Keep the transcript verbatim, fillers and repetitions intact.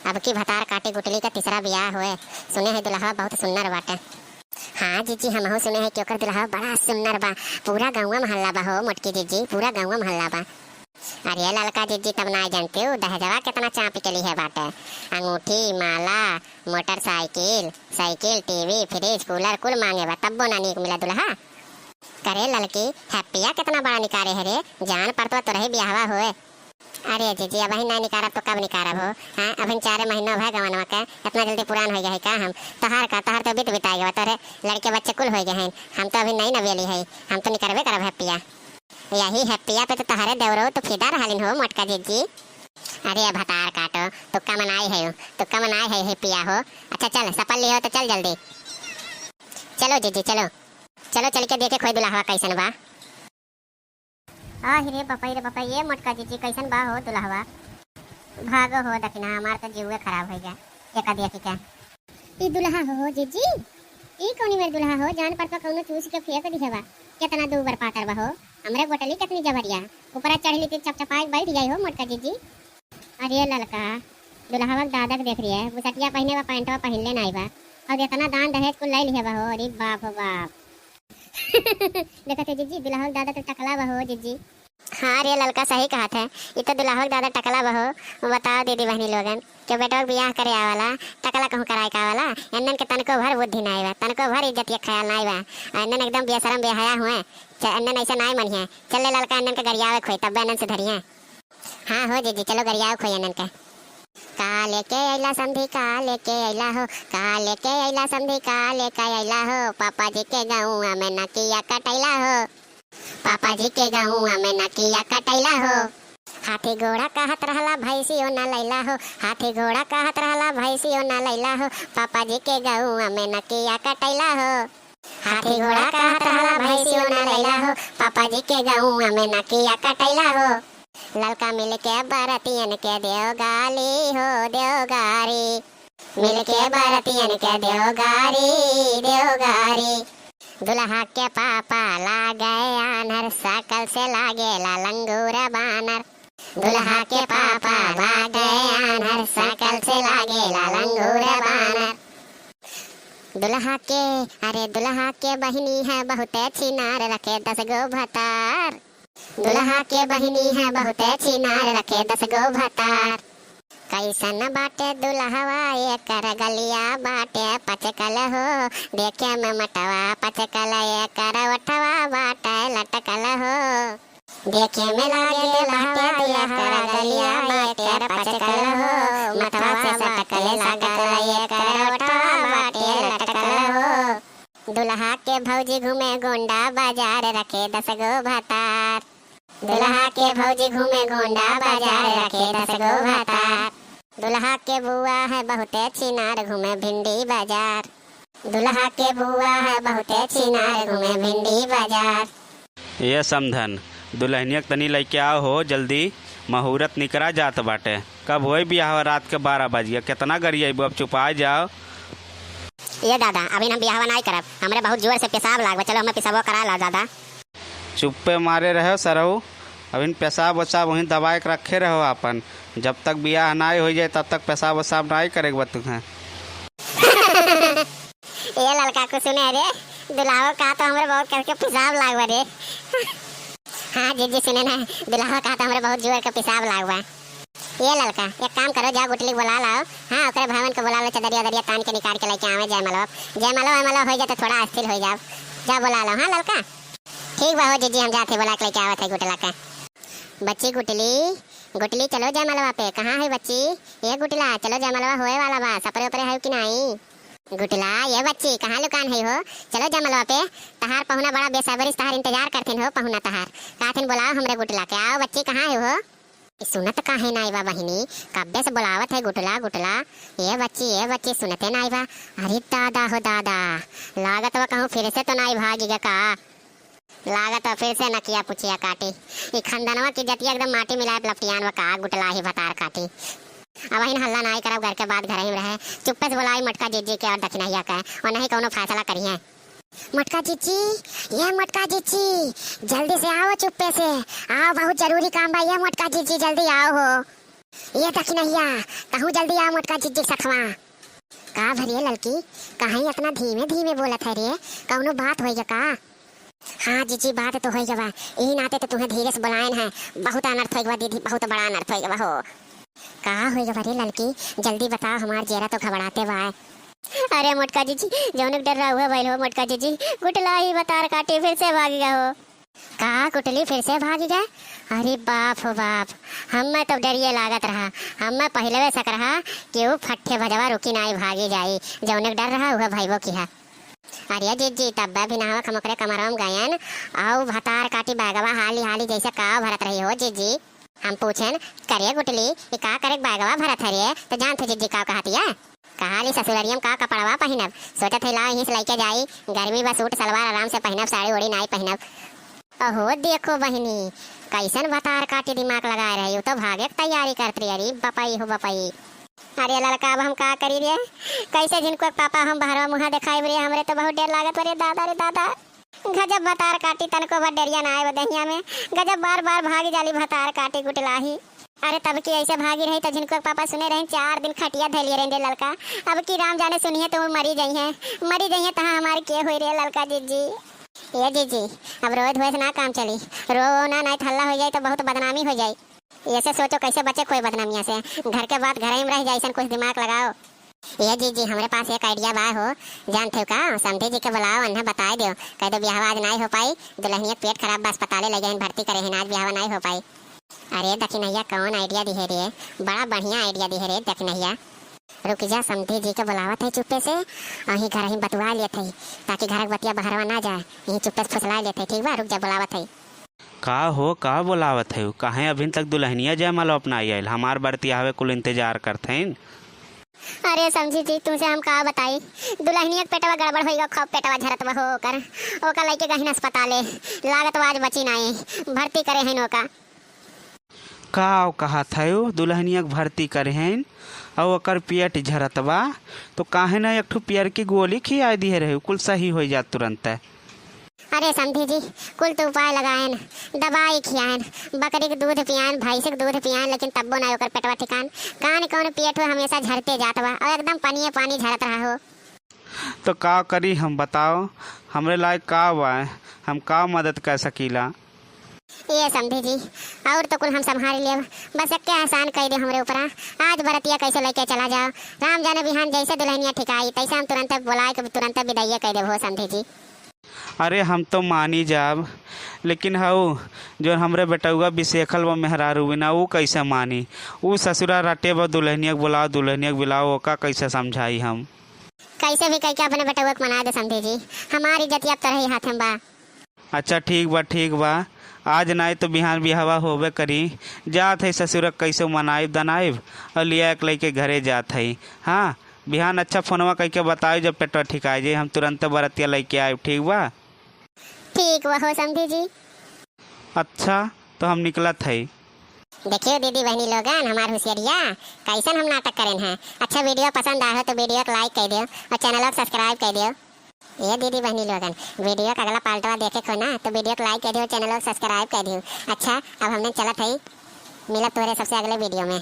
अब की भतार काटी गुटली का तीसरा बियाह होए। सुने है दुल्हवा बहुत सुन्नर बाटे। हाँ जीजी, हमहू सुने है कि ओकर दुल्हवा बड़ा सुन्नर बा। पूरा गौवा महल्ला बा हो मोटकी जीजी, पूरा गौवा महल्ला बा। अरे ललका जीजी, तब नाई जानते हो दहेजवा कितना चाँप के लिहे बाटे। अंगूठी, माला, motorcycle, cycle, TV, fridge, cooler कुल माँगे बा, तब्बो ना नीक मिला दुल्हा। करे ललकी, हैप्पिया कितना बड़ा निकारे है रे, जान परतवा तोरही बियाहवा होए। अरे जीजी, अबहिन नाई निकारब तो कब निकारब हो? हाँ, अबहिन चारे महीना भए गवनवा के, इतना जल्दी पुरान होइ गए है का हम? तोहार का, तोहार तो बीत बिताए गवा, तोहरे लड़के बच्चे कुल होइ गए हैं, हम तो अभी नई नवेली है, हम तो निकरबे करब हैप्पिया। यही हैप्पिया पे तो तोहरे देवरो तो फिदा रहलिन हो मोटका जीजी। अरे भतार काटो, तुक्का मनाई है, तुक्का मनाई है हैप्पिया हो। अच्छा चल, सपल लिहो तो चल जल्दी। चलो जीजी, चलो, चलो चल के देखे खोई दुल्हवा कैसन बा। आहि रे बपई रे बपई, ये मोटका जीजी कैसन बा हो दुल्हवा? भागो हो दखिना, हमार तो जीवे खराब होइ गया एका देखि के। ई दुल्हा हो, हो जीजी, ई कौनी मेर दुल्हा हो, जान पड़ता कौनो चूस के फेंक दिहे बा। कितना दूबर पातर बा हो, हमरे गोटली कितनी जबरिया, ऊपरा चढ़ ली तो चपचपाए के बैठ जाई हो मोटका जीजी। अरे ललका, दुल्हवा के दादा के देख रही है, बुसटिया पहिने बा, पैंटवा पहिनले नाई बा, और इतना दान दहेज कुल ले लिहे बा हो। अरे बाप हो बाप। देखत है जीजी, दुल्हवा के दादा तो टकला बा हो जीजी। हाँ रे ललका, सही कहत है, ई तो दुल्हवा के दादा टकला बा हो। बताओ दीदी बहनी लोगन, के बेटवा के बियाह करे आवाला, टकला कहूँ कराए का वाला, एन्नन के तनको भर बुद्धि नाई बा, तनको भर इज्जत के ख्याल नाई बा। आ एन्नन एकदम बेशरम बेहया हुए, च-, एन्नन ऐसे नाई मनिहे। चल ले ललका, एन्नन के गरियावे खोई, तब्बे एन्नन सुधरिहे। हाँ हो जीजी, चलो गरियाओ खोई एन्नन के। का लेके अइला समधी, का लेके अइला हो, का लेके अइला समधी, का लेके अइला हो, पापा जी के गौआ में नकिया कटैला हो, पापा जी के गौआ में नकिया कटैला हो। हाथी घोड़ा कहत रहला, भैंसियो ना लैला हो, हाथी घोड़ा कहत रहला, भैंसियो ना लैला हो, पापा जी के गौआ में नकिया कटैला हो। हाथी घोड़ा कहत रहला, भैंसियो ना लैला हो, पापा जी के गौआ में नकिया कटैला हो। ललका मिलके बरतियन के देव गारी हो, देव गारी। मिलके बरतियन के देव गारी, देव गारी। दुल्हा के पापा लागे आन्हर, सकल से लागेला लंगूर बानर। दुल्हा के पापा लागे आन्हर, सकल से लागेला लंगूर बानर। दुल्हा के, अरे दुल्हा के बहिनी है बहुते छिनार, रखे दस गो भतार। दुल्हा के बहिनी है बहुते छिनार, रखे दस गो भतार। कैसन बाटे दुल्हवा एकर गलिया बाटे पचकल हो, देखे में मटवा पचकल एकर ओठवा बाटे लटकल हो। देखे में लागे बाटे दुल्हवा एकर गलिया बाटे पचकल हो, मटवा से सटकल लागल एकर ओठवा बाटे लटकल हो। दुल्हा के भौजी घूमे गोंडा बाजार, रखे दस गो भतार। दुल्हा के भौजी घूमे गोंडा बाजार, रखे दस गो भतार। दुल्हा के बुआ है बहुते छिनार, घूमे भिंडी बाजार। दुल्हा के बुआ है बहुते छिनार, घूमे भिंडी बाजार। ए समधन, दुल्हनिया के तनी लइके आओ हो जल्दी, मुहूर्त निकरा जात बाटे। कब होई बियाह? रात के बारह बज गया, कितना गरियाइबो, अब चुपाए जाओ। ए दादा, अभी हम बियाहवा नाई करब, हमरे बहुत जोर से पेशाब लाग बा, चलो हमें पेशाबो करा ला दादा। चुप्पे मारे रहो सरऊ, अभी पेशाब वेशाब वहीं दबाए के रखे रहो आपन, जब तक बियाह नाई हो जाए तब तक पेशाब वेशाब नाई करे के बा तुम्हें। ए ललका, कुछ सुने रे, दुल्हावा का तो हमरे बहुत करके पेशाब लाग बा रे। हाँ जीजी सुने ना, दुल्हावा का तो हमरे बहुत जोर के पेशाब लाग बा। ए ललका, एक काम करो, जाओ गुटली के बुला लाओ। हाँ, ओकरे भावन के बुला लो, चदरिया उदरिया तान के निकाल के लेके आवे जयमलवा। जयमलवा वयमलवा हो जाए तो थोड़ा अस्थिर हो जाओ। जा बुला लो, हाँ ललका। ठीक बा हो जीजी, हम जाते बुला के लेके आवत है गुटला का। बच्ची गुटली, गुटली चलो जयमलवा पे। कहाँ है बच्ची? ए गुटला, चलो जयमलवा होए वाला बा, सपरे उपरे है कि नाई? गुटला, ए बच्ची, कहाँ लुकान है हो? चलो जयमलवा पे, तहार पहुना बड़ा बेसब्री से तहार इंतजार करथिन हो, पहुना तहार। कहथिन, "बोलाओ हमरे गुटला के, आओ बच्ची, कहाँ है हो?" ई सुनत काहे नाई बा बहिनी, कब्बे से बोलावत है, "गुटला, गुटला, ए बच्ची, ए बच्ची," सुनते नाई बा। अरे दादा हो दादा, लागत बा कहूँ फिर से तो नाई भागी गा का? लागत बा फिर से नकिया पुछिया काटी। ई खानदानवा की जतिया एकदम माटी मिलाए लपटियान बा का, गुटला ही भतार काटी। अबहिन हल्ला नाई करब, घर के बात घर ही में रहे। चुप्पे से बोलाई मोटका जीजी के और दखिनहिया के, और नहीं कौनो फैसला करिहे। मोटका जीजी, ए मोटका जीजी, जल्दी से आओ चुप्पे से। आओ, बहुत जरूरी काम बा, ए मोटका जीजी, जल्दी आओ हो। ए दखिनहिया, तहूँ जल्दी आ मोटका जिज्जी के सथवा। का भरे ललकी, काहे इतना धीमे धीमे बोलत है रे? कौनो बात होइगा का? हाँ जिज्जी, बात तो होइगा बा, यही नाते तो तुहें धीरे से बोलायन है। बहुत अनर्थ होइगा बा दीदी, बहुत बड़ा अनर्थ होइगा बा हो। का होइगा बा रे ललकी, जल्दी बताओ, हमार जियरा तो घबराते बा। अरे मोटका जिज्जी, जौन के डर रहा हुआ भइल हो मोटका जिज्जी, गुटलाही भतार काटी फिर से भाग गया हो। का गुटली फिर से भाग गया? अरे बाप हो बाप, हमें तो डरिए लागत रहा, हमें पहले शक रहा कि ऊ फट्ठे भजवा रुकी नाई भागी जाई, जौन के डर रहा हुआ भइबो किहा। अरे जिज्जी, तब्बे बिनहवा हम ओकरे कमरवा में गयन, आउ भतार काटी बैगवा हाली हाली जैसे काव भरत रही हो जिज्जी। हम पूछेन, करे गुटली, ई का करे बैगवा भरत है रे? तो जानत हो जिज्जी का कहतिया? कहाली ससुररिया में का कपड़वा पहिनब, सोचत है लाओ यहीं से लइके जाई, गर्मी बा सूट सलवार आराम से पहिनब, साड़ी ओड़ी नाई पहिनब। अहो देखो बहिनी, कैसन भतार काटी दिमाग लगाए रही, उ तो भागे के तैयारी करत रही। अरे बपई हो बपई। अरे ललका, अब हम का करी रे? कैसे झिनकुआ के पापा हम बहरवा मुँहा देखाइब रे? हमरे तो बहुत डर लागत बा रे दादा, रे दादा। गजब भतार काटी, तनको भर डरिया ना आए बा दहिया में। गजब बार बार भागी जाली भतार काटी गुटलाही। अरे तब की ऐसे भागी रही तो झिनकुआ के पापा सुने रहे चार दिन खटिया धैलिए रहे रे ललका। अब की राम जाने सुनिए तो मरी जइहें, मरी जइहें तहाँ हमार के होई रे ललका जिज्जी। ए जिज्जी, अब रोए धोए से ना काम चली, रो ना, नहीं तो हल्ला हो जाई तो बहुत बदनामी हो जाई। ऐसे सोचो कैसे बचे कोई बदनामिया से, घर के बात घर ही में रह जाए, ऐसन कुछ दिमाग लगाओ। ए जिज्जी, हमरे पास एक idea बा हो, जानत हो का? समधी जी के बुलाओ, उन्हें बताए दियो, कह दो बियाह आज नाई हो पाई, दुल्हनिया के पेट खराब बा, अस्पताले ले गए हैं, भर्ती करे हैं, आज बियाह नाई हो पाई। अरे दखिनहिया, कौन idea दिहे रे? बड़ा बढ़िया idea दिहे रे दखिनहिया। रुक जा, समधी जी के बुलावत है चुप्पे से, अहीं घर ही बतुआ लेत है, ताकि घर के बतिया बहरवा ना जाए, यहीं चुप्पे से फुसला लेत है, ठीक बा? रुक जा, बुलावत है। का हो, का बोलावत है? काहे अभिन तक दुल्हनिया जयमाला अपना आइल? हमार बरतिया हवे, कुल इंतजार करत हैं। अरे समधी जी, तुमसे हम का बताई, दुल्हनिया के पेटवा गड़बड़ होइगा, खूब पेटवा झरत बा हो ओकर, ओका लइके गहिन अस्पताले, लागत बा आज बची नाई, भर्ती करे हैं ओका। का कहत है, दुल्हनिया के भर्ती करे हैं और ओकर पेट झरत बा, तो काहे ना एक ठो पियर की गोली खियाए दिहे रहे, कुल सही हो जात तुरंत। अरे समधी जी, कुल तो उपाय लगाएन, दवाई खियाएन, बकरी के दूध पियाएन, भैंस के दूध पियाएन, लेकिन तब्बो ना ओकर पेटवा ठिकान। कान कौन पेट हो हमेशा झरते जात बा और एकदम पनिये पानी झरत रहा हो। तो का करी हम बताओ, हमरे लायक का बा, हम का मदद कर सकीला? ए समधी जी, और तो कुल हम संभाल लेब, बस एक्के एहसान कई दे हमरे ऊपरा। आज बरतिया कैसे लेके चला जाओ, राम जाने बिहान जैसे दुल्हनिया ठिकाई तैसे हम तुरंत बुलाए के तुरंत विदाइये कई देब हो समधी जी। अरे हम तो मानी जाब, लेकिन हऊ जो हमरे बेटउआ बिसेखल बा मेहरारू बिना, ऊ कैसे मानी? ऊ ससुरा रटे बा दुल्हनिया के बुलाओ, दुल्हनिया के बुलाओ, ओका कैसे समझाई हम? कैसे भी कइके अपने बेटउआ के मना दे समधी जी, हमार इज्जतिया अब तोरही हाथ में बा। अच्छा ठीक बा, ठीक बा, आज नाई तो बिहान बियाहवा होबे करी। जात है ससुरा कैसे मनाइब दनाइब और लिया एक लइके घरे जात है। हाँ, बिहान अच्छा फोनवा कइके बताइब, जब पेटवा ठिकाई जाई, हम तुरंत बरतिया लइके आइब, ठीक बा? ठीक बा हो समधी जी। अच्छा, तो हम निकलत हई। देखियो दीदी बहनी लोगन, हमार होशियारिया कैसन हम नाटक करेन हैं। अच्छा, video पसंद आए हो तो video के like कइ दियो और channel को subscribe कइ दियो। ए दीदी बहनी लोगन, video का अगला पार्टवा देखे को ना तो video के like कइ दियो, channel को subscribe कइ दियो। अच्छा, अब हमने चलत हई, मिलब तोहरे सबसे अगले video में।